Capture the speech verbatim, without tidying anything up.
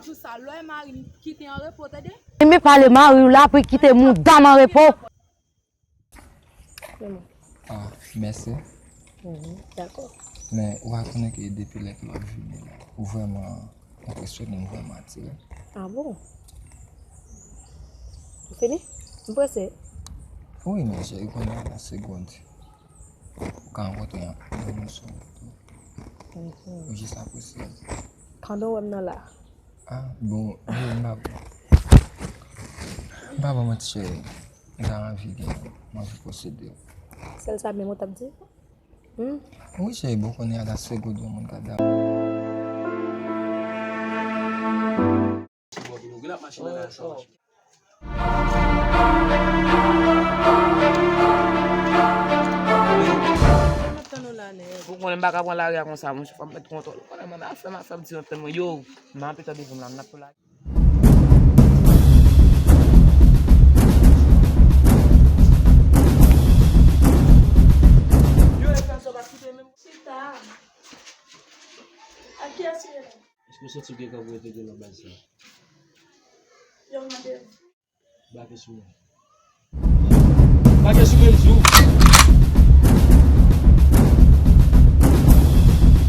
Pou sa, lè mari m kite an repo, tande? Enben pale mari w la pou l kite mouda m an repo. Ah, mèsi. Dakò. Men ou pa konnen ke depi lè ke w ap vini la, ou vrèman enpresyone m, vrèman atire. Ah bon? Ou fini? M prese. Wi, men cheri, konnen nan segond ou ka rankontre yon moun sou wout ou. Ou jis apresye. Pandan w wè m nan la. Ah, bon, bon, m pa bon. M pa bon manti, cheri. M ta anvi gen, m anvi posede w. Sèl sa menm ou t ap di? Hmm? Wi, cheri, bon, konnen a la segond yon moun ka da. Ou konnen m pa ka pran lari a konsa, monchè, fò m met kontwòl. Ou konnen mwen, afè m, afè m ti antenn mwen. Yo, m ap tande vim la, m ap tou lage. Yo, e sa, sa pa kite menm. Chita. A kiyès ou ye la? Èske w santi w gen kè pou rete gen nan baz sa? Yo mande m. Bake sou mwen. Bake sou mwen, m di w.